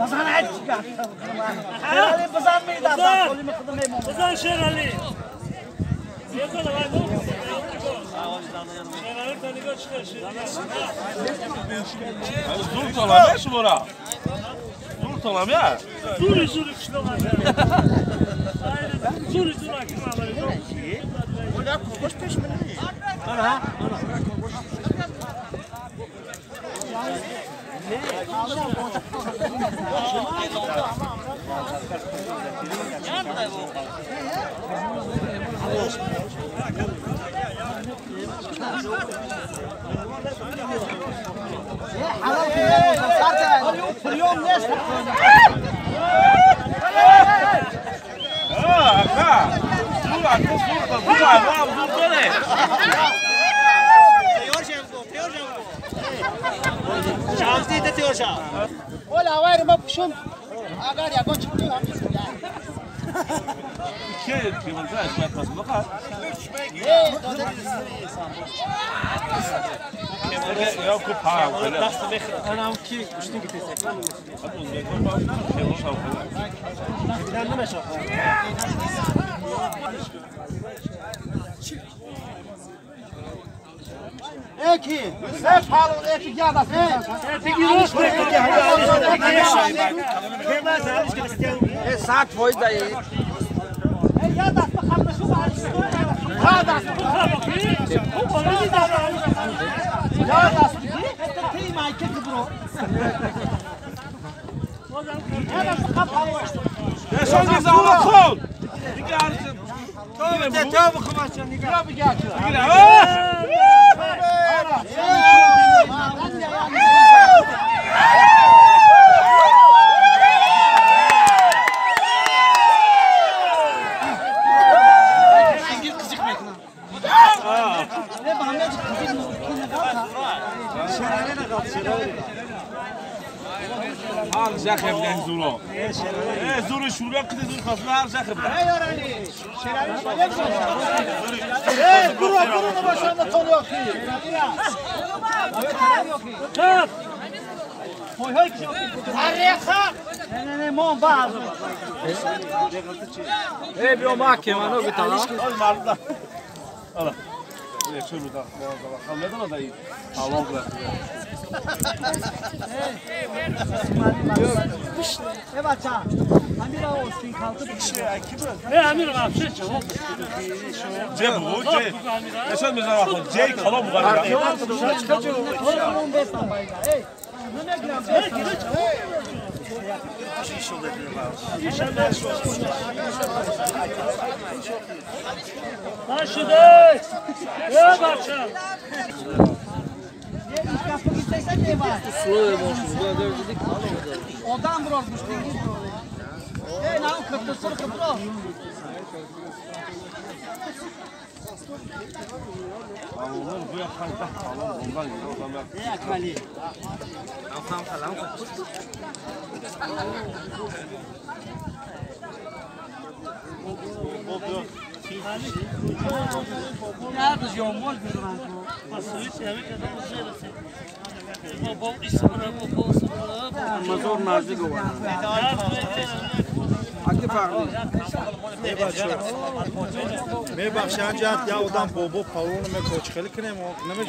بزن عد شيرالي بزن ميدا بزن شيرالي زور طلبه شمورا زور طلبه زوري زوري شلون زوري زوري ولا كوش پیش منی انا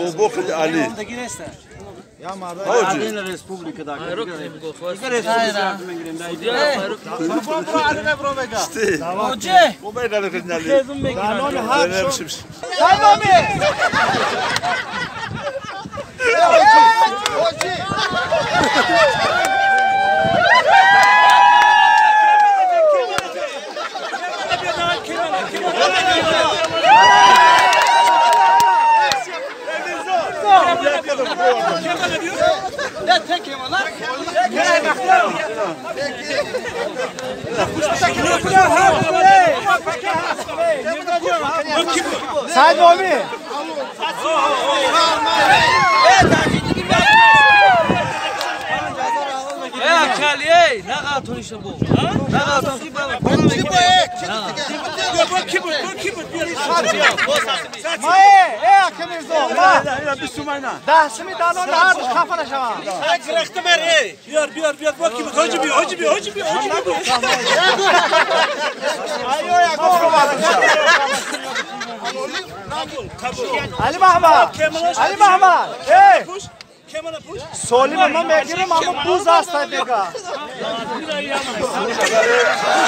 بابا خد علی علی محمد علی محمد سالم من میگیرم اما بوز است بگا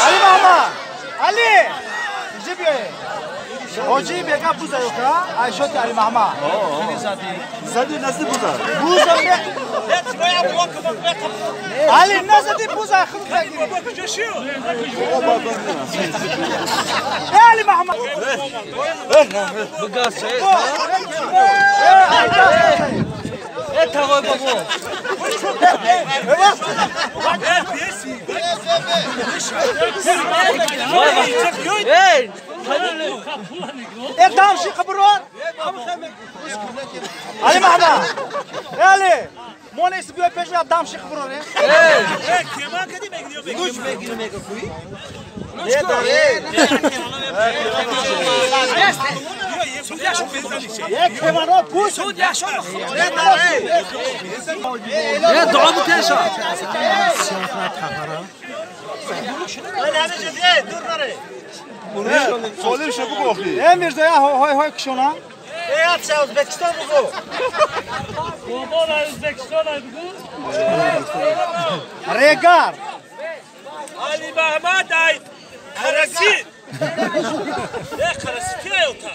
علی محمد علی اینجا بیای حاجی بگا بوز ایوکا عایشات علی محمد زدی نزدی بوزا بوزا علی نزدی بوزا خود بگیری علی محمد دامشي قبرون علي محمد علي مونيس بيو بيجي دامشي قبرون سالم شو بگو ای میرزا های های کشونا ای اتش ازبکستان بگو بابا ازبکستان بگو رگار علی محمد ای قرسی ای قرسی کی ایوتا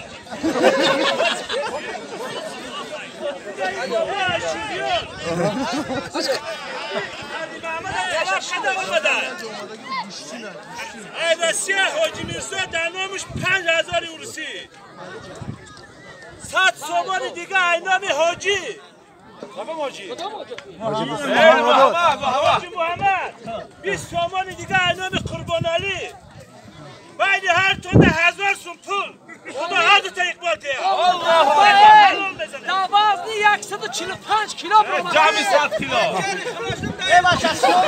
ای روسیه حاجی میرزا در نامش 5000 روسی 100 سومان دیگه ای نام حاجی کدام حاجی؟ حاجی محمد 20 سومان دیگه ای نام قربان علی بعد هر تون 1000 سوم پول خدا هر دو تا اقبال ده الله وزنی 145 کیلو برآمد جمعی 100 کیلو ای بچه شما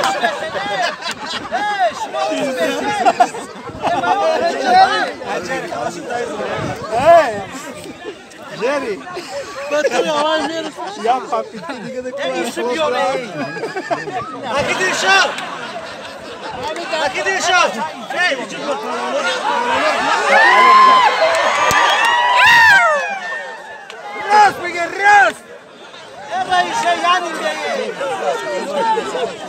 جری یا پاپیتی دیگه راست بگه راست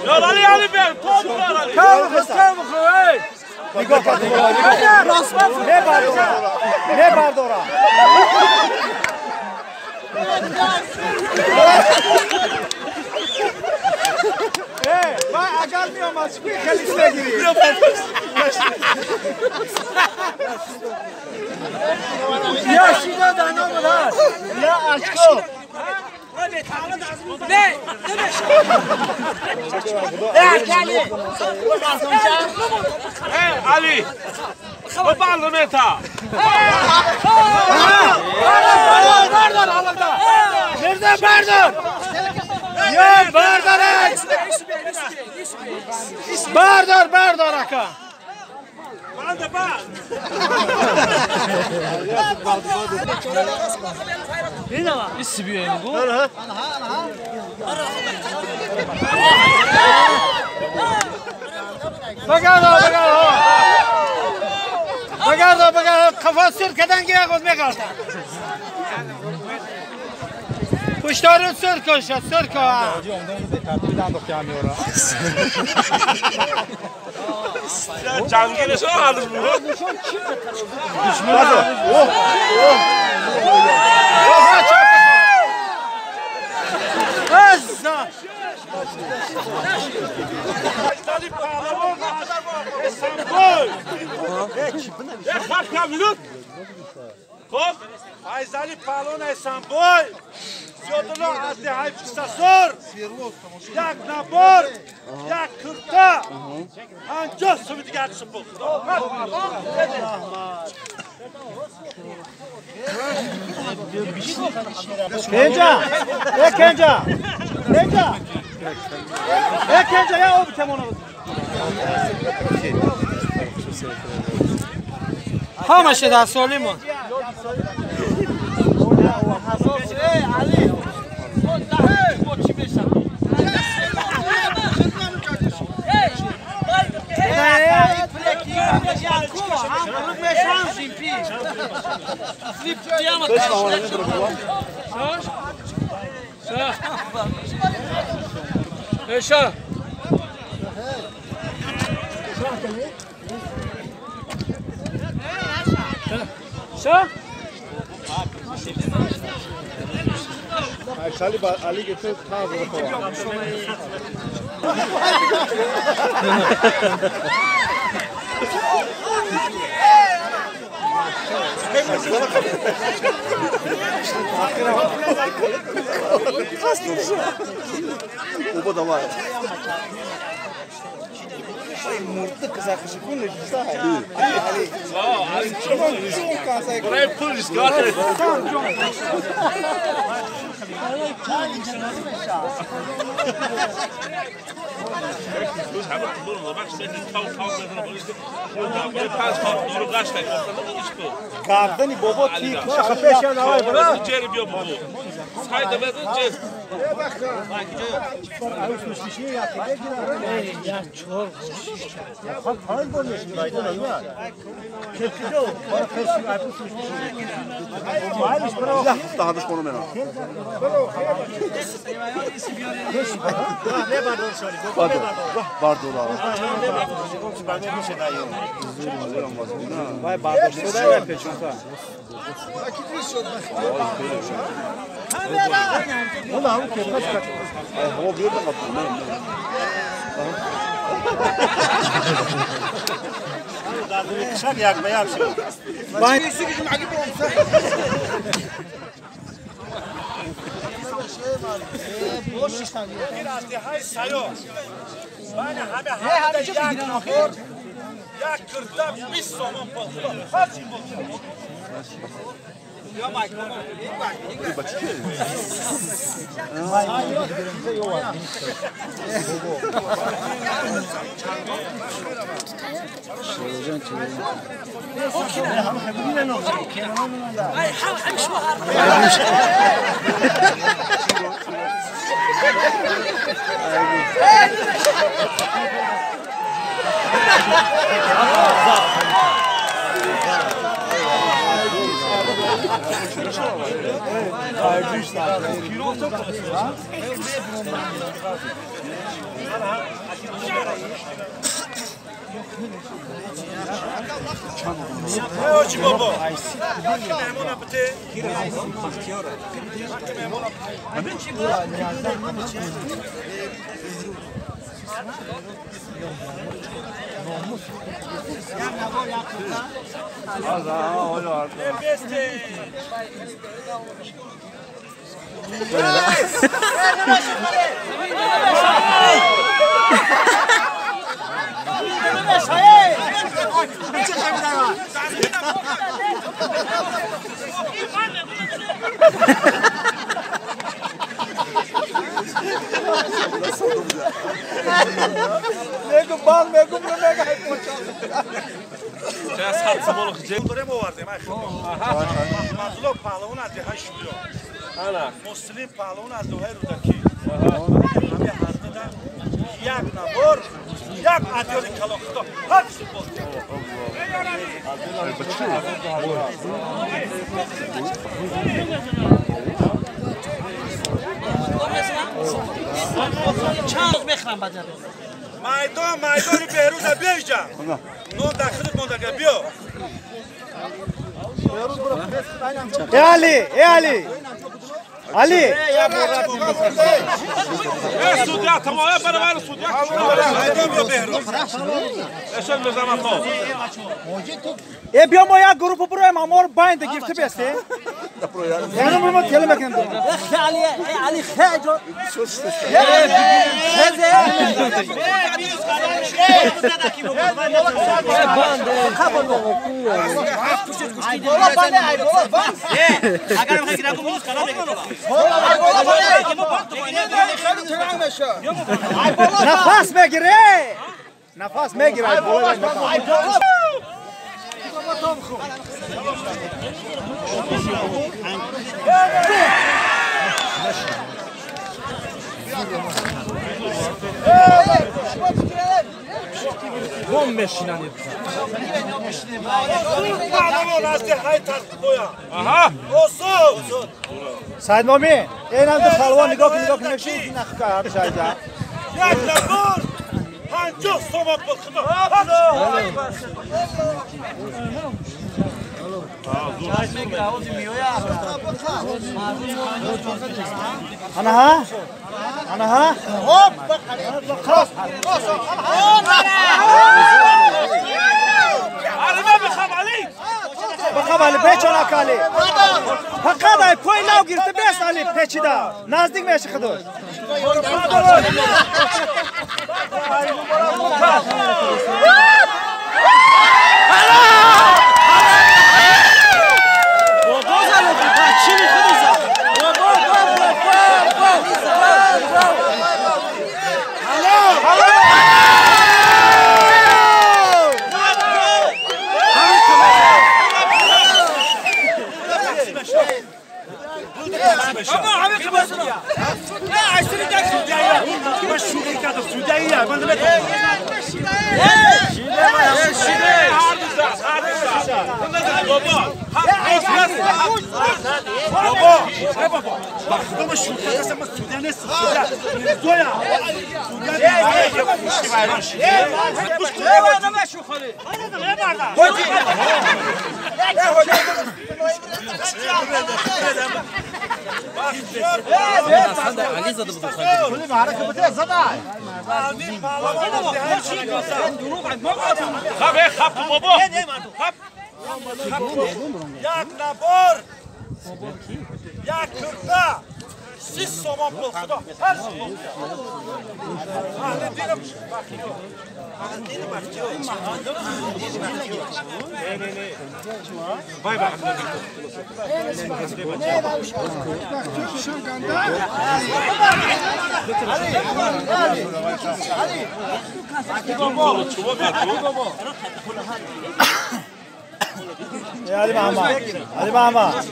یا علی علی بر پا بر علی نگاه کن نه بردارا من اگر میام از کوی خیلی بگیری یا شیدا دانا بودن یا اشکو نه نمیشه علی ببالمتا بردار میرزا بردار یا بردار بردار بردار اکا بگردو بگردو قفا سر کدن گیه خود میگردن پشتارو سر کن شد سر کن جنگلش ها هنوز بود خب فیضعلی پهلوان استانبول زیادلا از دهای پستاسور یک نبار یک کرتا 50 سوم دیگه هرچی بود کنجا ای کنجا کنجا ای کنجا یا او بکمونه ҳамаша дар солимон. گردنی بابا تیک خفه شد آقای برا جری بیا بابا ساید بزن جر Ali, Ali! E بیا ما یک گروه برای امار بایند گرفته بسته. یعنی ما تل مکنیم. علی علی خیلی نفس بگیره. Нафас мегирад. Бом мешинанид. Саид Момин, ин ҳам палвон нигоҳ кун, нигоҳ кун, мешин нахка ҳар шайда. Як набор 50 сомон пул худо. Анаҳа? Анаҳа? Хоп! Бихаб Али, печон ака Али. Фақат ай пой нав гирифта бес Али печида. Наздик меши худош. Як набор, як курта, 30 сомон пул худо. Аҳли динам бахтиёр. Аҳли динам бахтиёр. Вай бахтиёр. علی محمد، علی محمد.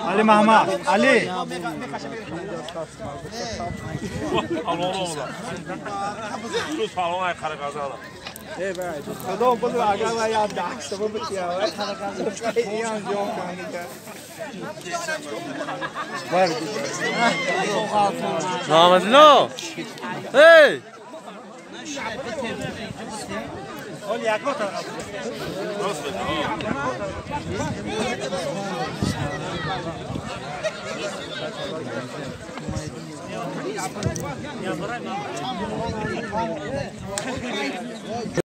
علی محمد، علی. خدا بزرگ اگر من یاد داشته باشم محمد ای